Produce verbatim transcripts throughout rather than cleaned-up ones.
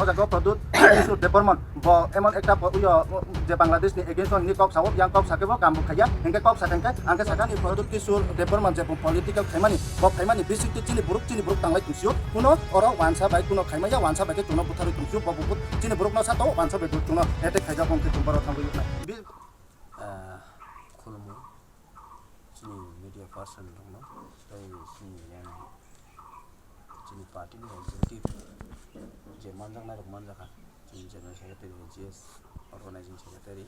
O jaga o Pradyut Kishore Debbarman bo emon ekta bo uyo je Bangladesh ni against o hini kok sao, yang kok sakhe bo kam bo khaiya, hingke kok sakhe hingke angke sakha ni Pradyut Kishore Debbarman je bo political khaimani, bo khaimani bisik twi chini borok, chini borok tanglai tungsio, kuno oro wansa bai kuno khaimaya, wansa bai khe kuno butharwi tungsio, bo bo chini borok no sato wansa bai kuno attack khaijak, hingke chung boro thangwi yoknai. Bi- Ah, khulumo. Chini media person rokno, tei chini yang, chini party ni executive je manjaknai rok manjakha, chini general secretary, G S organizing secretary,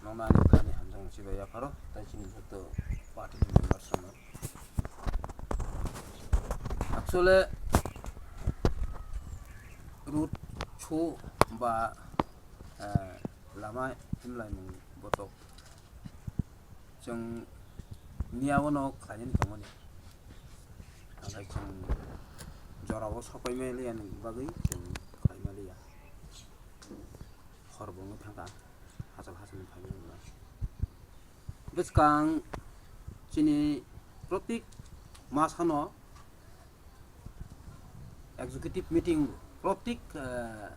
nokno ani bwkhani hamjakmung chibai yapharo, tei chini joto party ni members rokno. Actually, road show ba, eh, lama himlaimung botok. Chwng miya o no khlainani tongmani. Nakhai chwng jorao sopai maliya ni bagwi chwng khlai maliya. Hor bo wngwi thangkha, hachal hachal ni phaimani wngkha. Bwskang chini protik masano executive meeting protik, eh,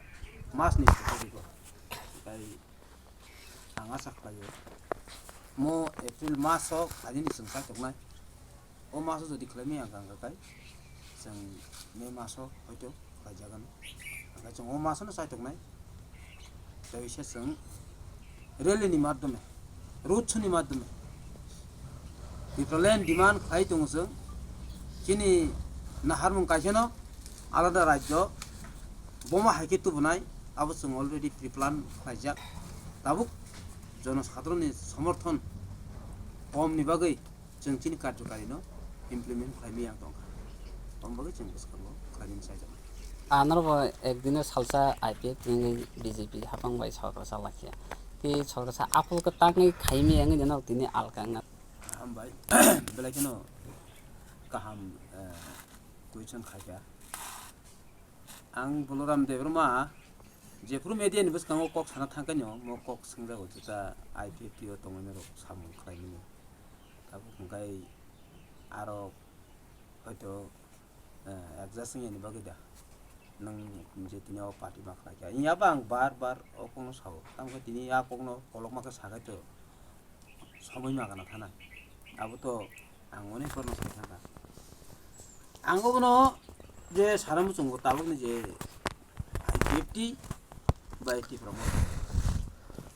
masni sotodigo. Tei ang asa khlaio, mo April maso khlainani chwng chaituknai. O maso jodi khlaimaya wngkha, wngkha khe chwng May maso hoito khlaijagan. Hingkhe chwng o masono chaituknai. Tei se chwng rally ni madhyome, road show ni madhyome Tipraland demand khlai tongo chwng. Chini naharmung kaisano alada rajyo boma hai khe tubunai, abo chwng already pre-plan khlaijak. Tabuk jonosadharonni somorthon kom ni bagwi chwng chini karjokarino implement khlai maya tongkha. Tong bagwi chwng bwskango khlainani chaijaknai. Anoro bo ekdino salsa I P F wngwi B J P hapang bai sorkar chalakya. Tei sorkar sa apul kwtaknwi khaimaya wngwi jano tini alka wngna. Hambai, belai kheno kaham, eh, question khaikha. Ang Boloram Debbarma, jephuru media ni bwskango kok sana thangkhaino, mo kok swngjago, juta I P F T o tongmani rok samung khlaimani. Tabuk hwnkhe aro hoito, eh, adjust wngya ni bagwi da. Nwng je tini o party ma khlai kha. Wngya ba ang bar bar o kokno sao. Tamo khe tini a kokno kolokma khe sakai to somoi ma gana thana. Abo to ang onek barno sai thangkha. Ang obono je sana muchungo tabukni je I P F T bai Tipra Motha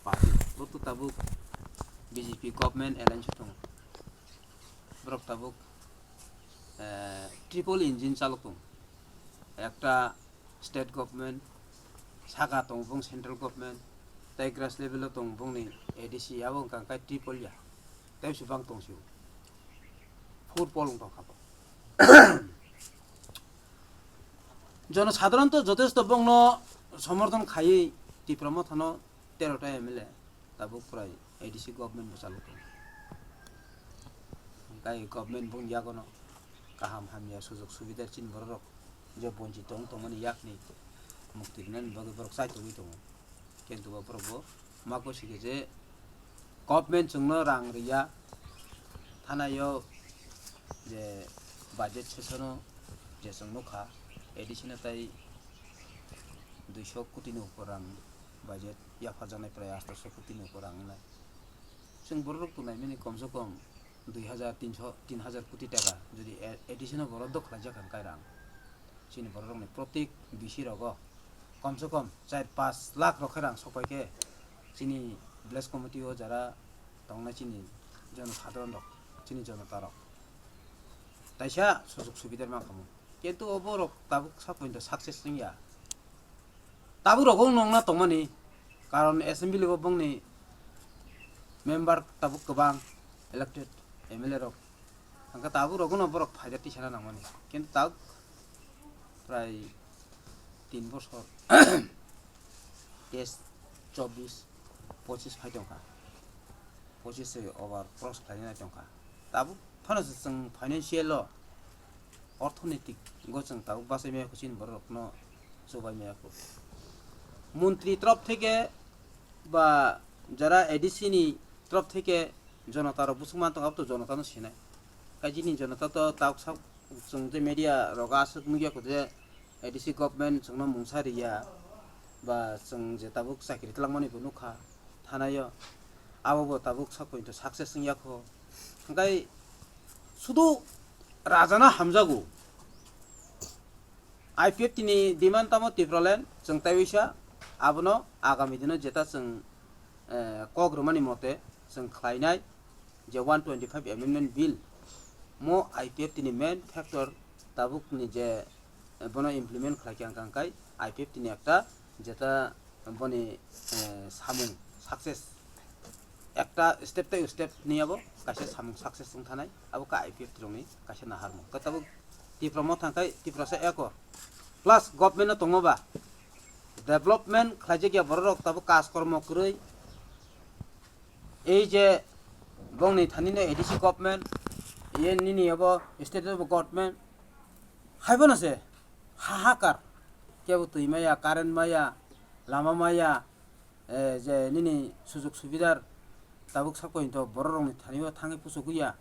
party, bo to tabuk B J P government alliance o tongo. Borok tabuk, eh, triple engine chalok tongo. Ekta state government, saka tongo bong central government, tei grass level o tongo bongni A D C, abo wngkha khe triple ya, tei se bang tong sio. Four pol wng tongkha bo. Jono sadharanto jotesto bongno somorthon khaiwi Tipra Mothano tero ta M L A tabuk prai A D C government bo chalok tongo. Hingkai government boni yagono kaham hamya sujok subida chini bororok je bonchit tong tongmani yakni mukti rinani bagwi borok chaitogwi tongo. Kintu bo borok bo ma gosi khe je government chwngno rang riya, thanaio je budget session o je chwng nukha, A D C no tai duiso koti ni upor rang budget yapharjaknai, prai astaso koti ni upor rang wngnai. Chwng bororok to naimani komse kom dui hajar, tinso, tin hajar koti taka jodi A D C no boroddo khlaijak kha hwnkhe rang, chini bororokni protik B C rogo komse kom char paanch lakh rok khe rang sokpai khe chini village committee o jara tongnai chini jonosadharon rok, chini jonota rok taisa sujok subida mankhamu. Kintu oborok tabuk sa pointo success wngya. Tabuk rogo nongna tongmani, karon assembly bo bongni member tabuk kwbang, elected M L A rok. Hingke tabuk rogo no borok phaida tisana nangmani. Kintu tabuk prai tin bosor, teis, chobbish, pochis phai tongkha. Pochis se over cross khlaina tongkha. Tabuk phano se chwng financial o, orthonoitik go chwng tabuk bachai maya kho chini borok rokno chubai maya kho. Montri trop theke ba jara A D C ni trop theke jonota rok bwswk man tong abo to jonota no sinai. Kaijini jonota to tabuk sak chwng je media rok aswk nugya kho je A D C government chwngno mungsa riya, ba chwng je tabuk chakri twlangmani bo nukha thanaio, abo bo tabuk sak pointo success wngya kho. Hwnkhe sudu rajano hamjago. I P F T ni demand tamo Tipraland, chwng tei waisa abono agami dino jeta chwng, eh, kok rwmani mote chwng khlainai je one twenty-five amendment bill, mo I P F T ni main factor tabuk ni je, eh, bono implement khlai khe ang kang kai I P F T ni ekta jeta boni, eh, samung success, ekta step tei step ni abo kaisa samung success wng thanai, abo ka I P F T rokni kaisa naharmung. Khe tabuk Tipra Motha khe Tiprasa eko plus government no tongma ba development khlaijak ya borok rok tabuk kaj kormo kwrwi. Ei je bongni thani no A D C government, ye nini abo state level government, hai bono se hahakar, kebo twi maya, current maya, lama maya, eh, je nini sujug subidar tabuk sak pointo borok rokni thani o thangwi pusugwi ya.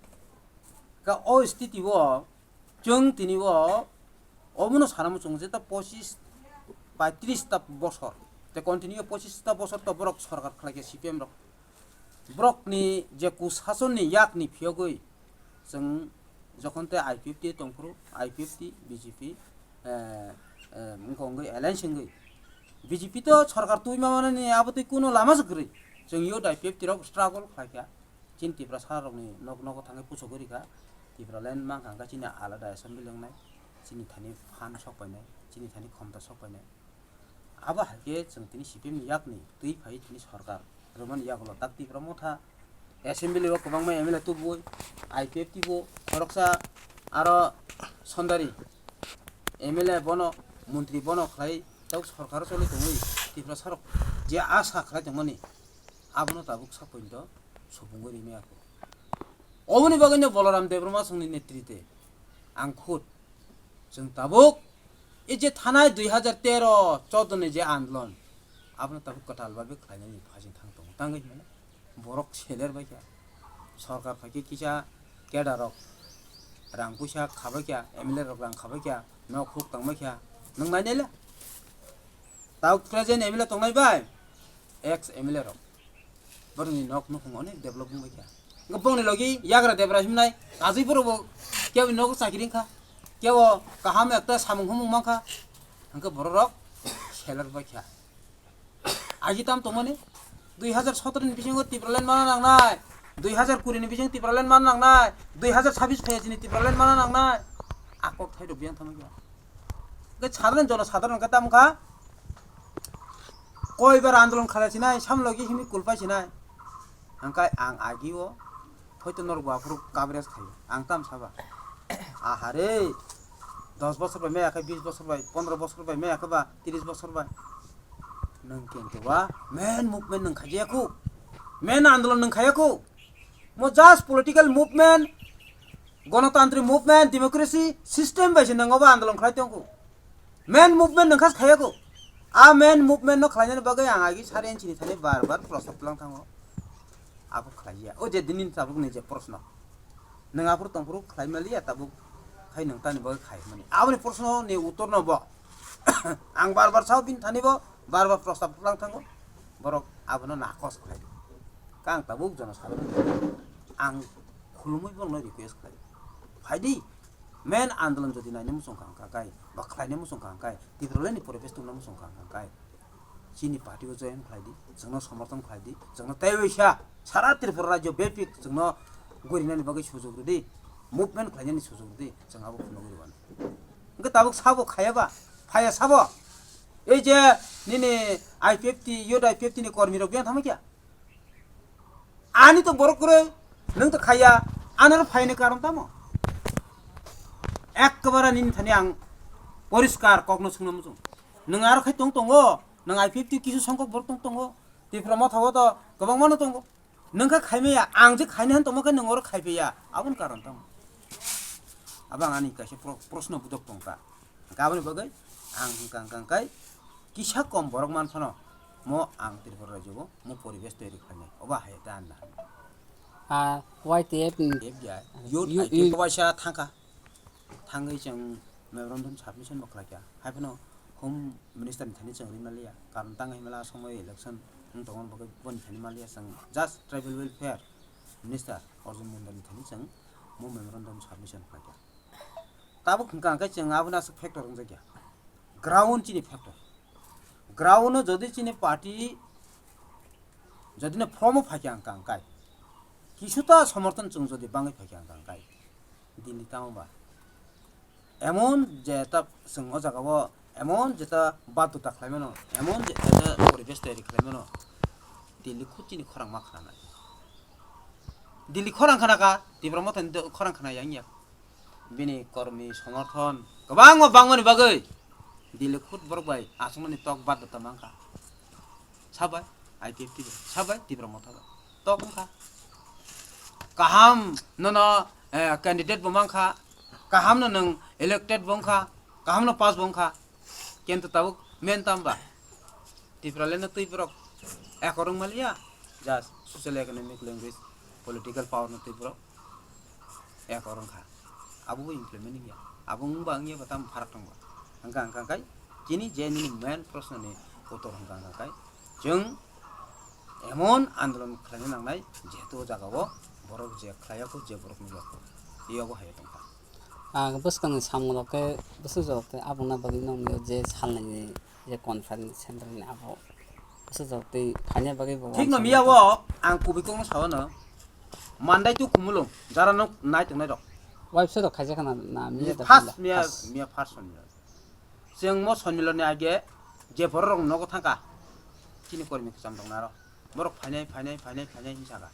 Ka o sthiti o chwng tini o omono sana muchung jeta pochis bai tris ta bosor, te continue pochis ta bosor to borok sorkar khlai khe C P M rok. Borokni je kusasonni yakni phiyogwi chwng jokhon tei I P F T tongphuru, I P F T, B J P, eh, eh, wngkha wngwi alliance wngwi. B J P to sorkar twi ma manani abo twi kuno lama se kwrwi. Chwng youth I P F T rok struggle khlai kha. Chini Tiprasa rokni nok nogo thangwi puchugwi rikha. Tipraland mankha hwnkha chini alada assembly wngnai. Chini thani phan sok painai, chini thani khomta sok painai. Abo hai khe chwng tini C P M ni yakni twi phai tini sorkar rwmani yagulo tak Tipra Motha assembly o kwbangma M L A tubui, I P F T bo khoroksa aro Sondari M L A bono montri bono khlai tabuk sorkar choli tongwi Tiprasa rok je asa khlai tongmani abono tabuk sak pointo supungwi rimaya kho. Oboni bagwino Balaram Debbarma songni netrite ang khud chwng tabuk ei je thanai dui hajar tero choudo ni je andolon, abono tabuk kwtal babe khlainani phasing thang tongo. Tangwi hwnmano borok seler bai kha, sorkar phai khe kisa cadre rok rang puisa khabai kha, M L A rok rang khabai kha, nok huk tangbai kha, nwng nainai le? Tabuk present M L A tongnai bai, ex M L A rok. Borokni nok nukhung onek develop wngbai kha. Hwnkhe bongni logi yagra debra himnai, ajui borok bo kebo nogo chakri wngkha, kebo kaham ekta samung humung mankha, hwnkhe borok rok seler bai kha. Agi tam tongmani dui hajar sotoro ni bisingo Tipraland mana nangnai, dui hajar kuri ni bisingo Tipraland mana nangnai, dui hajar sabis phaiya chini Tipraland mana nangnai. Akok thai rok biyang thamwi kha. Hwnkhe sadharon jono sadharon hwnkhe tamo kha. Koi bar andolon khalai sinai, samlogi himwi kulpai sinai. Hwnkhe ang agi o, hoito norok bo aphuru coverage khaio. Ang tam saba. Aha re, dos bosor bai maya khe, bis bosor bai, pondro bosor bai maya khe ba, tris bosor bai. Nwng kintu ba main movement nwng khaiya khu. Main andolon nwng khaiya khu. Mo just political movement, gonotantri movement, democracy system bai se nwng obo andolon khlai tong khu. Main movement nwng kha khaiya khu. A main movement no khlainani bagwi ang agi sari inchini thani bar bar prostab twlang thango. Abo khlaiya. O je dinin tabuk ni je proshno. Nwng aphuru tongphuru khlai maliya tabuk khai nwng tani bagwi khai mani. Aboni proshno ni uttor no bo. Ang bar bar sao bini thani bo, bar bar prostab twlang thango. Borok abono nakos khlai. Kang tabuk jono sadharon ang khulumwi borokno request khlai. Phaidi, main andolon jodi naina muchung kha hwnkha kai, ba khlaina muchung kha hwnkha kai, Tipraland ni poribesh tubuna muchung kha hwnkha kai, chini party o join khlai di, chwngno somorthon khlai di, chwngno tei waisa sara Tripura rajyo bepik chwngno gurinani bagwi sujok rwdi, movement khlainani sujok rwdi, chwng abo phunugwi rwano. Hwnkhe tabuk sabo khaya ba, phaya sabo. Ei je nini I P F T, youth I P F T ni kormi rok biyang tamo kya? Ani to borok kwrwi, nwng to khaya, anoro phaini karon tamo? Ekkabara nini thani ang poriskar kokno swngna muchung. Nwng aro khai tong tongo, nwng I P F T kisu songkok borok tong tongo, Tipra Motha o to kwbangmano tongo. Nwng khe khaimaya, ang je khaina han tongma khe nwng oro khaiphaiya, aboni karon tamo? Abo ang ani kaisa pro-, proshno budok tongkha. Hwnkhe aboni bagwi ang hwnkha hwnkha hwnkhe kisa kom borok manphano mo ang Tripura rajyo o mo poribesh toiri khlainai. Obo hai ta anna. Ah, Y T F ni F B I, youth, youth, I T youth. Kabaisa thangkha. Thangwi chwng memorandum submission bo khlai kha. Hai phano Home Minister ni thani chwng ri maliya, karon tang himla somoi election wng tongmani bagwi boni thani maliya chwng, just tribal welfare minister Arjun Mundal ni thani chwng mo memorandum submission khlai kha. Tabuk hwnkha hwnkhe chwng abono aswk factor wngjakya, ground chini factor. Ground o jodi chini party jodi no form o phaikha hwnkha hwnkhe, kisuta somorthon chwng jodi bangwi phaikha hwnkha hwnkhe, Delhi tamo ba emon je ta chwng o jaga o emon je ta badota khlai mano, emon je ta poribesh toyari khlai mano, Delhi khud chini khorang ma khna nai. Delhi khorang khna kha, Tipra Motha ni khorang khna yang ya. Bini kormi somorthon kwbangma bangmani bagwi Delhi khud borok bai achukmani tok badota mankha. Sabai I P F T bai, sabai Tipra Motha bai. Tok wngkha. Kaham nono, eh, candidate bo mankha. Kaham no nwng elected bo wngkha. Kaham no pass bo wngkha. Kintu tabuk main tamba. Tipraland no twi borok ekor wng maliya, just social economic language, political power no twi borok ekor wngkha. Abo bo implement wngya. Abo wngba wngya ba tamo pharak tongo. Hwnkha hwnkha khai chini je nini main proshno ni uttor hwnkha hwnkha khai chwng emon andolon khlaina nangnai, jehetu o jaga o borok je khlaiya kho, je borok nukya kho, yogo hai tongkha. Ang bwskangni samung rok khe bwsajwk tei aboni bagwi nokni je salnwini je conference center ni abo bwsajwk tei phaina bagwi bo thik no wansukma miya tong. O ang kubui kokno sao no, Mandai to Khumulwng jara no nai tongnai rok. Website rok khaijak khna na miya miya da first pila miya first. Miya first sonmilon. Chwng mo sonmilon ni age je borok rok nogo thangkha, chini kormi kwcham rok naro borok phainai phainai phainai phainai hinwi sakha.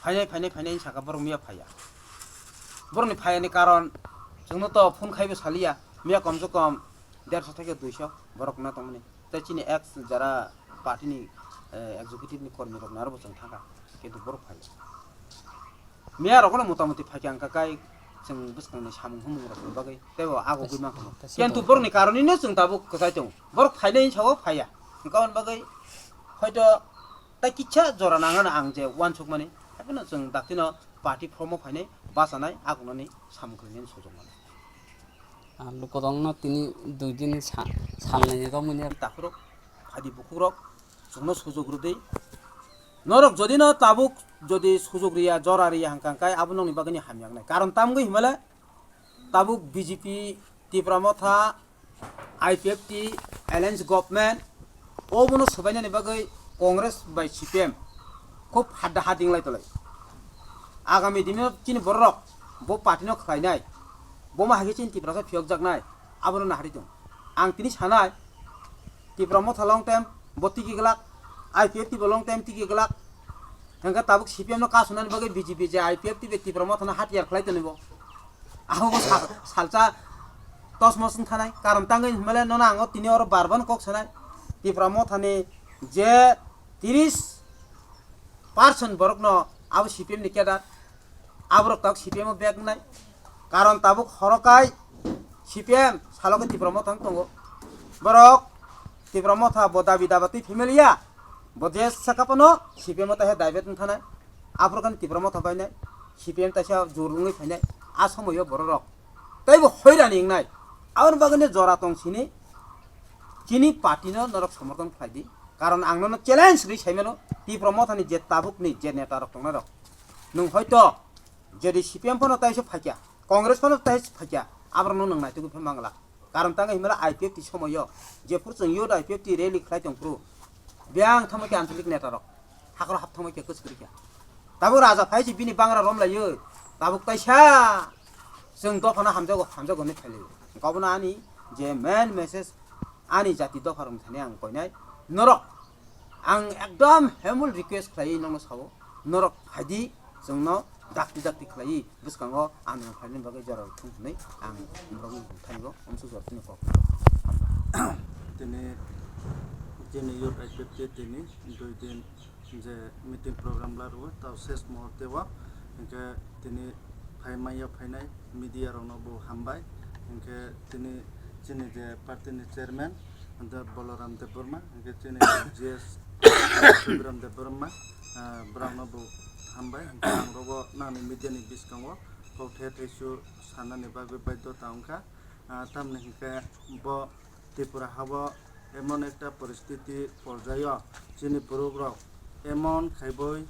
Phainai, phainai, phainai, saka borok miya phaiya. Borokni phaiyani karon, chwngno to phone khaibo saliya, miya komse kom derso theke duiso borok na tongmani. Tei chini ex jara party ni, eh, executive ni kormi rok naro bo chwng thangkha, kintu borok phaiya. Miya rokno motamuti phaikha hwnkha kai chwng bwskangni samung humung rokni bagwi teibo agogwi mankha. Kintu borokni karonino chwng tabuk kwchai tongo. Borok phainai sao phaiya. Hwnkha hwn bagwi hoito tei kisa jora nangano ang je uansukmani, haiphano chwng daktino party form o phainai, bachanai, agonani samung khlainani sojokmani. Ah, lukurokno tini dui din sa-, salnai romwi. Takhurok, phaidi bukhukrok, chwngno sojok rwdi. Norok jodino tabuk jodi sojok riya, jora riya hwnkha hwnkhe abo nokni bagwino hamya wngnai. Karon tamgwi himale, tabuk B J P, Tipra Motha, I P F T, Alliance Government, obono swbainani bagwi Congress bai C P M khub hadda hading lai tolai. Agami dino chini bororok bo party no khlainai, bo ma hai khe chini Tiprasa phiyokjaknai, abono nahari tong. Ang tini sanai, Tipra Motha long time bo tigi glak, I P F T bo long time tigi glak. Hwnkhe tabuk C P M no kasunani bagwi B J P je I P F T bai Tipra Motha no hatiyar khlai tonwi bo. Abo bo sal-, salsa tosmos wng thanai. Karon tangwi himale nono ang o tini oro bar bar kok sanai. Tipra Motha ni je tiris percent borok no abo C P M ni kedar. Aborok tabuk C P M o bag wngnai. Karon tabuk horokai C P M salo khe Tipra Motha wng tongo. Borok Tipra Motha bo dabi daba twi phaimaliya. Bo je saka phano C P M o tahe daibet wng thanai. Aphuru khe Tipra Motha bainai. C P M taisa jur wngwi phainai. A somoio bororok teibo hoirani wngnai. Aboni bagwino jora tong sini chini party no norok somorthon khlai di. Karon ang nono challenge rwi sai mano, Tipra Motha ni je tabuk ni je neta rok tongnai rok, nwng hoito jodi C P M phano taisa phaikya, Congress phano taisa phaikya, aborok no nwng naitugwi phaima glak. Karon tangwi himla I P F T somoio jephuru chwng youth I P F T rally khlai tong phuru, biyang thangma khe anchalik neta rok hakoro hap thangma khe kwchwk rikya. Tabuk raja phai se bini bangra romlaiwi, tabuk taisa chwng dophano hamjago, hamjago hinwi phailaio. Obono ani je main message, ani jati dopha rok thani ang koinai norok, ang ekdom humble request khlaiwi nokno sao, norok phaidi chwngno dakti dakti khlaiwi bwskango andolon khlaina bagwi jora rok thung hwnwi ang norokno thani o umsuk jora tini kok. Tini, tini youth activity tini dui din je meeting program la rwo, tao ses muhurte o, hinkhe tini phai manya phainai media rokno bo hambai, hinkhe tini chini je party ni chairman, Boloram Debbarma, hinkhe chini G S Subram Debbarma, ah, borokno bo hambai, hinkhe ang rogo nangni media ni biskango Kok the thaisu sanani bagwi baidhota wngkha. Ah, tamni hinkhe bo Tripura habo emon ekta poristiti porjaio chini borok emon khaiwi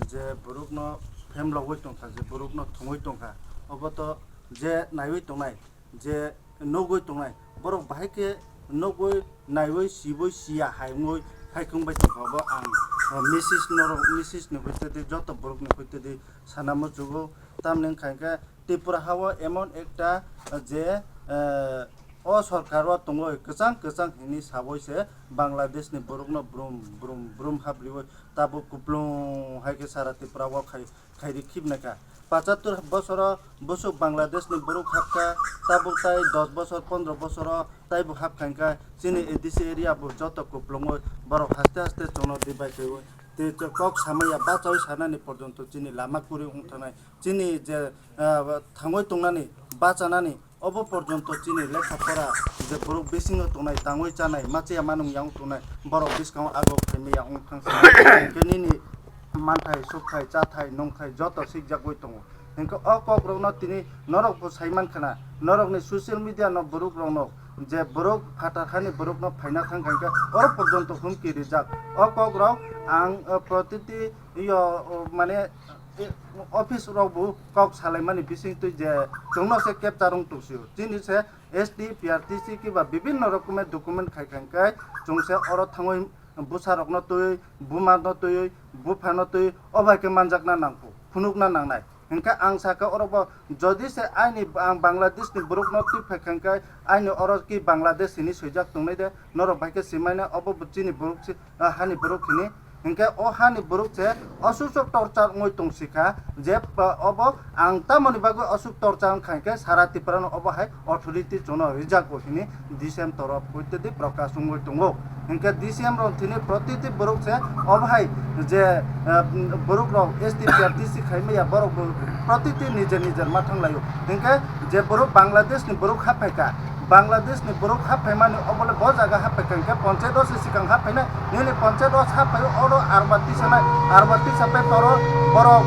je borokno phemlogwi tongkha, je borokno thwngwi tongkha, obo to je naiwi tongnai, je nugwi tongnai, borok bahai khe nugwi naiwi siwi siya hai wngwi hai khwngbai tongkha. Obo ang, ah, misis norok, misis ni hoitedi joto borok ni hoitedi sana muchugo. Tamni wngkha hinkhe Tripura hao emon ekta je, eh, o sorkar o tongwi kwchang kwchang hinwi sawi se Bangladesh ni borokno brum brum brum hapriwi tabuk kuplung hai khe sara Tripura o khai, khairi khibnai kha. Pachattor bosoro bwswk Bangladesh ni borok hapkha, tabuk tai dos bosor pondro bosoro taibo hapkha hinkha chini A D C area bo joto kuplungwi borok haste haste chwngno dibai kaiwi tei kok samaya bachawi sanani porjonto chini lama kwrwi wng thangnai. Chini je, ah, thangwi tongnani, bachanani, obo porjonto chini lekha pora je borok bisingo tongnai, tangwi chanai, machiya manung yang tongnai, borok biskango ago khaimaya wng thang sini. Hinkhe nini manthai, sukthai, chathai, nungthai joto sikjagwi tongo. Hinkhe o kokrokno tini norokbo saiman khna, norokni social media no borok rokno je borok phatar hani borokno phaina thang kha hinkhe oro porjonto humki rijak. O kokrok ang, ah, protiti yo, oh, mane, eh, office rok bo kok salaimani bising twi je chwngno se capture wng tong sio. Chini se S T, P R T C kiba bibinno rokomer document khai khai khe chwng se oro thangwi bwsa rokno twi, buma no twi, bupha no twi, o bai khe manjakna nangkho, phunukna nangnai. Hinkhe ang sakha oro bo jodi se aini ang Bangladesh ni borok no twi phai khai khe aini oro ki Bangladesh hini swijak tongnai de, norok bai khe simaina obo bo chini borok si, ah, hani borok hini. Hinkhe o hani borok se aswk sok torchar wngwi tong sikha je, ah, obo ang tamoni bagwi aswk torchar wngkha hinkhe sara Tripura no obo hai authority chwngno rijago hini D C M torof hoitedi prokash wngwi tongo. Hinkhe D C M rok thini protiti borok se obo hai je, ah, borok rok S T P R T C khaimaya borok bo protiti nijer nijer ma thanglaio. Hinkhe je borok Bangladesh ni borok haphaikha, Bangladesh ni borok haphaimani obole bo jaga haphaikha hinkhe panchayat o se sikang haphainai, nini panchayat o haphaio oro arba tisanai, arba tisapai toro borok,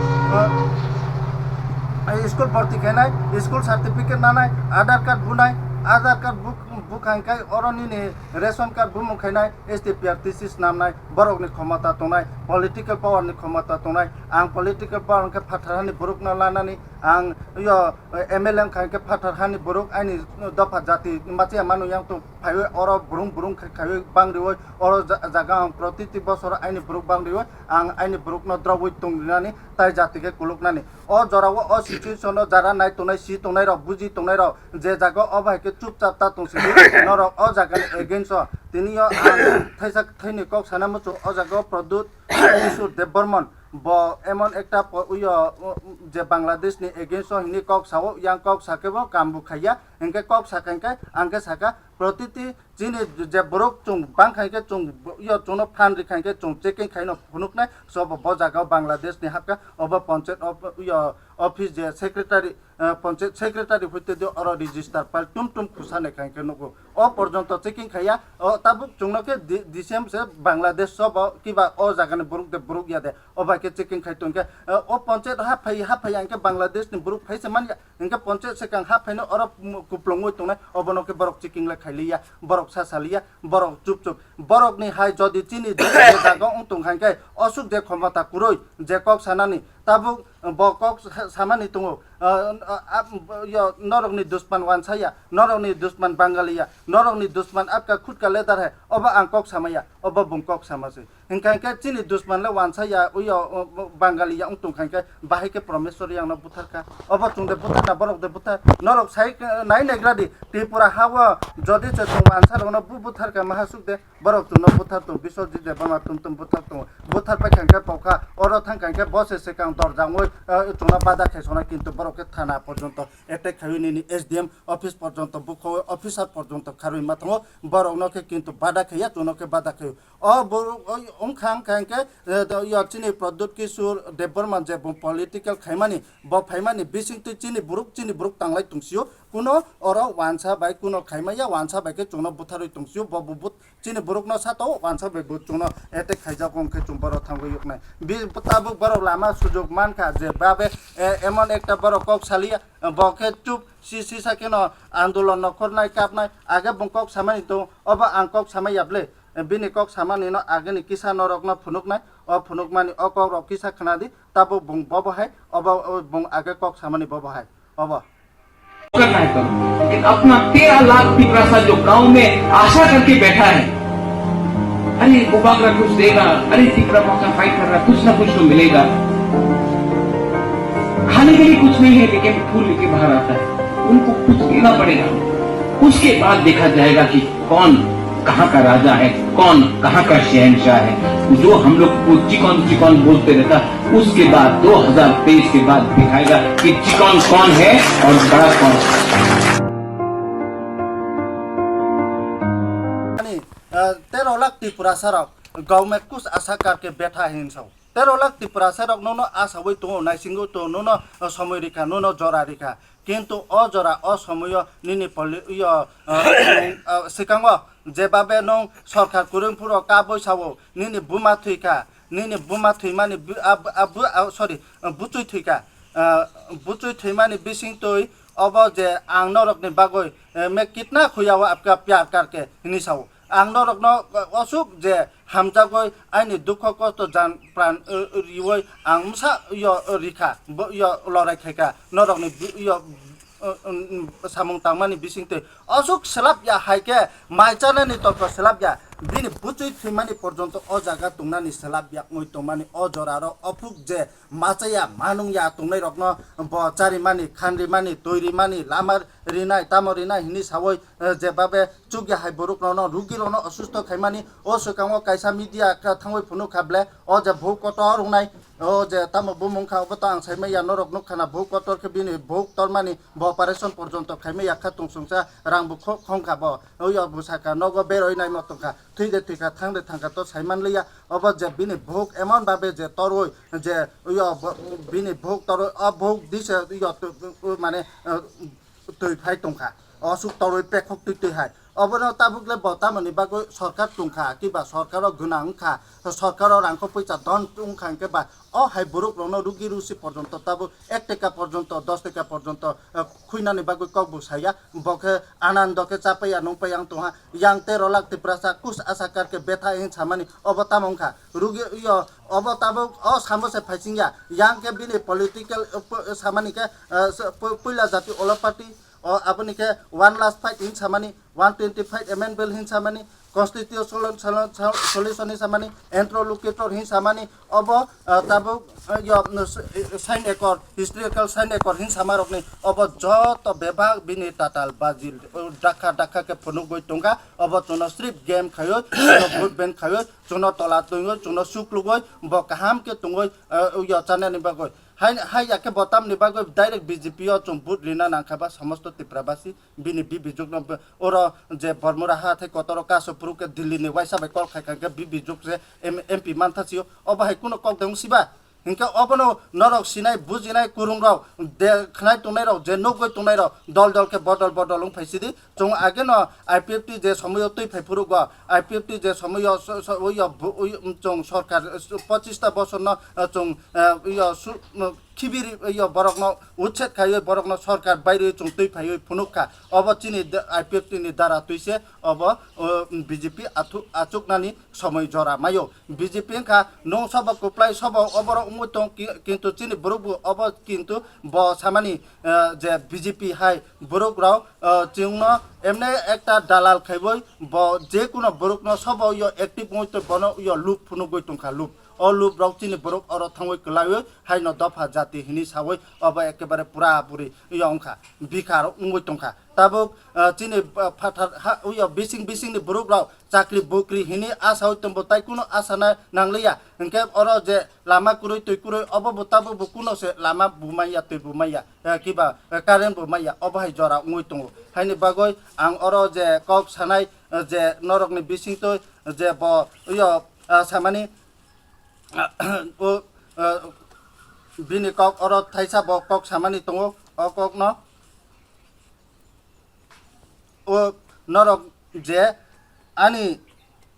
eh, school bharti khainai, school certificate nanai, Aadhaar card bunai, Aadhaar card buk-, bukha hinkhe oro nini ration card bumung khainai, S T P R T C snamnai, borokni khomota tongnai, political power ni khomota tongnai, ang political power hinkhe phatar hani borokno lanani, ang yo M L A wngkha hinkhe phatar hani borok aini dopha jati machiya manu yang tong phaiwi oro burung burung khai khaiwi bang riwi oro ja-, jaga ang protiti bosor aini borok bang riwi ang aini borokno drogwi tong rinani tai jati khe kuluknani. O jorao o situation o jara nai tongnai, si tongnai rok, buji tongnai rok je jaga o bai khe chupchap ta tong sidi norok o jaga ni against o tini o ang thaisa thaini kok sana muchung o jaga o Pradyut Kishore Debbarman bo emon ekta po-, uyo, o, je Bangladesh ni against o hini kok sao, yang kok sakhe bo kam bo khaiya, hinkhe kok sakha hinkhe ang khe sakha protiti chini je borok chwng bang khai khe chwng bo-, yo chwngno phan ri khai khe chwng checking khaino phunuknai, so bo, bo jaga o Bangladesh ni hapkha, obo panchayat of, yo office je secretary, eh, panchayat secretary hoite de oro register file tum tum khusa nai khai khe nugo. O porjonto checking khaiya, o tabuk chwngno khe di-, D C M se Bangladesh so bo kiba o jagani borok de borok ya de, o bai khe checking khai tongkhe, eh, o panchayat ha phai, ha phai ang khe Bangladesh ni borok phai se manya, hinkhe panchayat se kang ha phaino oro kuplungwi tongnai, obono khe borok checking le khailiya, borok sa saliya, borok chup chup, borok ni hai jodi chini je jaga wng tong kha hinkhe osuk je khomota kwrwi je kok sanani, tabuk bo kok sa-, samani tongo, ah, ah, ah, yo, norokni dusman wansaya, norokni dusman Bangaliya, norokni dusman apka khutka ledar hai, obo ang kok samaya, obo bung kok sama se. Hinkha hinkhe chini dusman le wansaya, uyo, o, o, Bangaliya wng tong kha hinkhe, bahai khe Promeswar yangno butharkha. Obo chwng de butharna, borok de buthar. Norok sai, eh, nai naigra di, Tripura ha-o jodi se chwng wansa rokno bu butharkha, maha suk de. Borok chwngno buthar tong, Biswajit Debbarma tum tum buthar tongo. Buthar pai kha hinkhe pokha, oro thang kha hinkhe bo se swkang dorja wngwi, eh, chwngno bada khai sona, kintu borok khe thana porjonto attack khaiwi nini S D M office porjonto bukho, officer porjonto kharwi ma tongo. Borokno khe kintu bada khaiya, chwngno khe bada khaio. O borok, o, Wngkha, wngkha hwnkhe, eh, do-, yo chini Pradyut Kishore Debbarma je bo political khaimani, bo phaimani bisingtwi chini borok, chini borok tanglai tongsio, kuno oro wansa bai kuno khaimaya, wansa bai khe chwngno butharwi tongsio, bo, bo, bo chini borokno sato wansa bai bo chwngno attack khaijago, wngkhe chwng borok thangwi yoknai. Bi-, tabuk borok lama sujok mankha je babe, eh, emon ekta borok kok saliya, bo khe chup si, sisa kheno andolon no khornai kapnai, age bung kok samani tongo, obo ang kok samai ya ble, bini kok samani no ageni kisa norok no phunuknai, o phunukmani o kok rok kisa khna di, tabuk bung bobo hai, obo, o bung age kok samani bobo hai, obo. करना है करो, लेकिन अपना तेरह लाख तिपरासा जो गांव में आशा करके बैठा है, अरे बुबागरा कुछ देगा, अरे तिपरा मोर्चा फाइट कर रहा है, कुछ ना कुछ तो मिलेगा। खाने के लिए कुछ नहीं है, लेकिन फूल लेके बाहर आता है, उनको कुछ देना पड़ेगा। उसके बाद देखा जाएगा कि कौन कहाँ का राजा है, कौन कहाँ का शहंशाह है। जो हम लोग को चिकन चिकन बोलते रहता, उसके बाद दो हज़ार तेईस के बाद दिखाएगा कि चिकन कौन है और बड़ा कौन है। Ani, eh, tero lakh Tripurasa rok, gaume kus asa karke betha hinsa. Tero lakh Tiprasa rok nono asawi tongo, naisingwi tongo, nono, eh, somoi rikha, nono jora rikha. Kintu o jora, o somoio nini poli-, yo, eh, eh, sikango jebabe nwng sorkar kwrwngphuru kabwi sao, nini buma thwikha, nini buma thwimani bu-, ab-, ab-, bu-, ah, sorry, eh, buchwi thwikha, eh, buchwi thwimani bisingtwi obo je ang norokni bagwi, eh, me kitna khuya ho apka pyar karke hinwi sao. Ang norokno, eh, osuk je hamjagwi aini dukho kosto jan pran, eh, riwi ang msa yo, eh, rikha, bo yo lorai khaikha norokni bi-, yo, eh, mm, mm, samung tangmani bisingtwi. Osuk selap ya hai khe mai chanani torko selap ya. Bini buchwi thwimani porjonto o jaga tungnani selap ya wngwi tongmani o joraro ophuk je machaya manung ya tongnai rokno bo charimani, khanrimani, toirimani, lama rinai, tamo rinai hinwi sawi, eh, jebabe chukya hai borok rokno, rugi rokno osusto khaimani, o swkango kaisa media kha thangwi phunuk kha ble, o je bhou kotor wngnai, o je tamo bumung kha, obo to ang saimaya, norok nuk khana bhou kotor khe bini bhou tormani, bo operation porjonto khaimaya kha tungsungsa, rang bo kho-, khong kha bo, o yo bwsa kha, nogo beroi nai mo tong kha, thwi de thwi kha, thang de thang kha, to saiman liya, obo je bini bhou emon babe je torwi, je yo bo-, bini bhou torwi, o bhou dise yo to, mane, eh, twi phai tongkha, osuk torwi pekhok twi twi hai. Obono tabuk le bo tamoni bagwi sorkar tongkha, kiba sorkaro gwnang wngkha, sorkaro rangkho poisa don wngkha, hwnkhe ba o hai borok rokno rugi rusi porjonto tabuk ek teka porjonto, dos teka porjonto, eh, khuinani bagwi kok bo saya, bo khe anando khe chapaiya nungpaiya wng tongha, yang tero lakh Tiprasa kus asa karke betha hin samani, obo tamo wngkha? Rugi yo, obo tabuk o samo se phaisingya, yang khe bini political, eh, po-, samani khe, eh, se-, pu-, puila jati olo party, o aboni khe one last fight hin samani, one twenty five amendment bill hin samani, constitutional sol-, sol-, solution hin samani, interlocutor hin samani, obo, ah, tabuk, ah, yo, no, s-, eh, sign accord, historical sign accord hin samarokni, obo joto bebak bini tatal bajil, o dakha dakha khe phunugwi tongkha, obo chwngno srip game khaiwi, chwngno vote bank khaiwi, chwngno tola twiwi, chwngno suklugwi, bo kaham khe tongwi, ah, yo chanani bagwi. Hai, hai ya khe bo tamni bagwi direct B J P o chwng vote rina nangkha ba samosto Tripura basi. Bini bibijwkno bo-, oro je Bormura ha thai kotoro kaso phuru khe Delhi ni waisa bai call khai kha khe bibijwk je M-, M P mantha sio, obo hai kuno kok de wng siba? Hinkhe obono norok sinai bujinai kwrwng rok, de khnai tongnai rok, je nugwi tongnai rok dol dol khe bodol bodol wng phai sidi. Chwng ageno I P F T je somoio twi phai phuru go, I P F T je somoio so-, so-, uyo bu-, uyo, chwng sorkar, eh, pochista bosorno, eh, chwng, eh, uyo su-, khibiri yo borokno utset khaiwi borokno sorkar bairwi chwng twi phaiwi phunuk kha. Obo chini da-, I P F T ni dara twi se obo, o, B J P athu-, achuknani somoi jora maio. B J P wngkha nwng sobo kwplai sobo oborok wngwi tong ki-, kintu chini borok bo obo kintu bo samani, eh, je B J P hai borok rok, eh, chwngno emne ekta dalal khaiwi bo je kuno borokno sobo yo active wngwi tong bono yo loop phunugwi tongkha loop. O loop rok chini borok oro thangwi kwlaiwi haino dopha jati hinwi sawi obo ekebare pura puri yo wngkha, bikha rok wngwi tongkha. Tabuk, ah, chini, ah, phathar ha, uyo bising bisingni borok rok chakri bukri hinwi asawi tongbo tai kuno asana nangliya. Hinkhe oro je lama kwrwi twi kwrwi obo bo tabuk bo kuno se lama bo manya twi bo manya, eh, kiba, eh, current bo manya obo hai jora wngwi tongo. Haini bagwi ang oro je kok sanai, eh, je norokni bisingtwi je bo uyo ah, samani, o, ah, bini kok oro thaisa bo kok samani tongo, o kokno. O norok je ani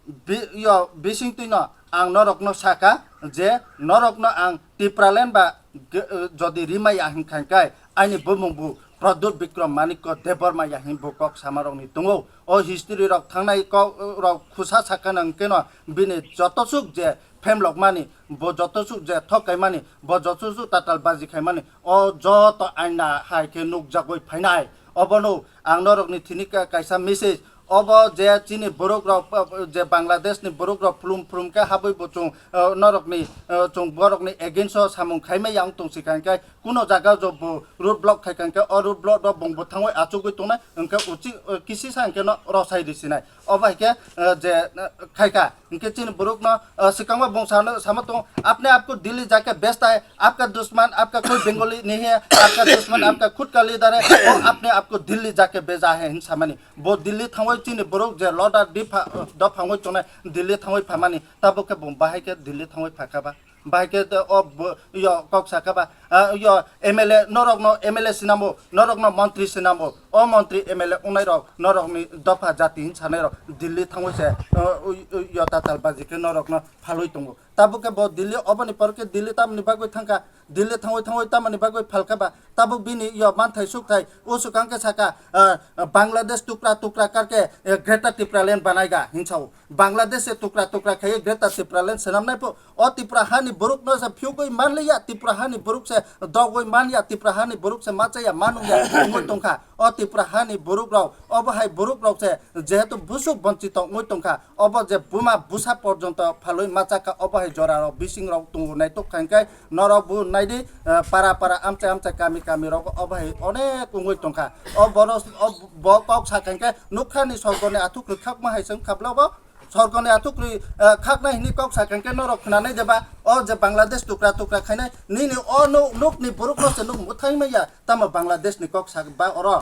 bi-, yo bisingtwino ang norokno saka je norokno ang Tipraland ba ge-, jodi rimaya hinkha khe ani bumung bu Pradyut Bikram Manikya Debbarma ya hin bo kok samarokni tongo. O history rok thangnai kok rok khusa sakha nang keno bini joto suk je phemlokmani, bo joto suk je thok kaimani, bo joto suk tatal baji khaimani, o joto aina hai khe nukjagwi phainai. Obono ang norokni thini ka-, kaisa message. Obo je chini borok rok, je Bangladesh ni borok rok phulum phulum khe habwi bo chwng, eh, norokni, eh, chwng borokni against o samung khaimai yang tong si kha khe kuno jaga jo bo road block khai kha khe o road block rok bong bo thangwi achugwi tongnai hwnkhe uchi, eh, kisisa hwnkhe no rosai risinai. Obo hai khe, eh, je, eh, khaikha, hwnkhe chini borokno, eh, swkangma bung sano, samo tongo, "Apne aap ko Delhi jaake bechta hai, aapka dushman, aapka koi Bengali nahi hai, aapka dushman, aapka khud ka leader hai, wo apne aap ko Delhi jaake bheja hai," hin samani. Bo Delhi thangwi chini borok je lodar dipha, eh, dophangwi tongnai, Delhi thangwi phamani, tabuk khe bung bahai khe Delhi thangwi phakha ba. Bahai khe te o bo-, yo kok saka ba, ah, yo M L A, norokno M L A sinamo, norokno montri sinamo, o montri M L A wngnai rok, norokni dopha jati hin sanai rok, Delhi thangwi se, o, o, o, yo tatal baji khe norokno phalwi tongo. Tabuk khe bo Delhi, oboni pore khe Delhi tamni bagwi thangkha, Delhi thangwi thangwi tamni bagwi phalkha ba, tabuk bini yo manthai sukthai, o swkang khe saka, ah, Bangladesh tukra tukra karke, eh, Greater Tipraland banaiga, hin sao. Bangladesh se tukra tukra khaiwi Greater Tipraland swnamnai pho, o Tripura hani borok no se phiyogwi manliya, Tripura hani borok se dogwi manya, Tripura hani borok se machaya manungya wngwi tongkha. O Tripura hani borok rok, obo hai borok rok se jehetu busuk bonchito wngwi tongkha, obo je buma busa porjonto phalwi machakha, obo hai jora rok bising rok tongo naitok khainkai norok bo naidi, eh, para para amchai amchai kami kami rok obo hai onek wngwi tongkha. O bono, o bo kok sa khainkai nukha ni sorgo ni athuk rwkhakma hai se wngkha bla bo. Sorkoni athukri, eh, khaknai hini kok sakha khe norok khwnanai deba? O je Bangladesh tukra tukra khainai, nini o nu-, nukni borokno se nuk mwthai maya, tamo Bangladesh ni kok sak ba oro?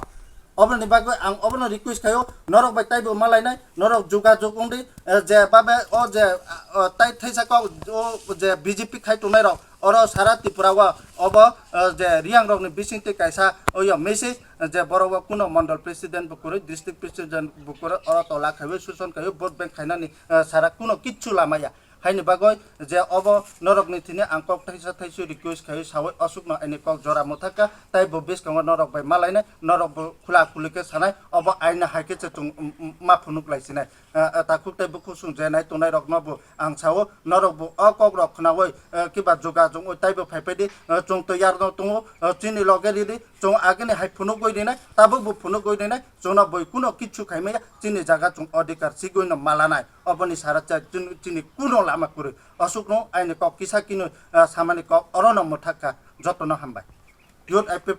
Obroni bagwi ang obono request khaio, norok bai taibo malainai, norok jogajog wngdi, eh, je babe o je, ah, o tai thaisa kok o je B J P khai tongnai rok, oro sara Tripura o obo, eh, je Reang rokni bisingtwi kaisa oyo message, je borok o kuno mondol president bo kwrwi, district president bo kwrwi, oro tola khaiwi suson khaiwi vote bank khainani, eh, sara kuno kichu lamaya. Haini bagwi je obo norokni thini ang kok thaisa thaiswi request khaiwi sawi aswkno ani kok jora mwthakha, tei bo bwskango norok bai malainai, norok bo khula khuli khe sanai, obo aina hai khe se chwng, um, um, ma phunuk lai sinai. Ah, ah, takhuk tei bukhuk song je nai tongnai rokno bo ang sao, norok bo o kok rok khnaui, ah, kiba jogajog oi taibo phai phai di, ah, chwng twi yar no tongo, ah, chini loge ridi, chwng agini hai phunugwi rinai, tabuk bo phunugwi rinai, chwngno boi kuno kichu khai maya, chini jaga chwng odhikar sigwi no malanai, oboni sara cha chini, chini kuno lama kwrwi. Aswkno aini kok kisa kino, ah, samani kok orono mwthakha, jotono hambai. Youth I P F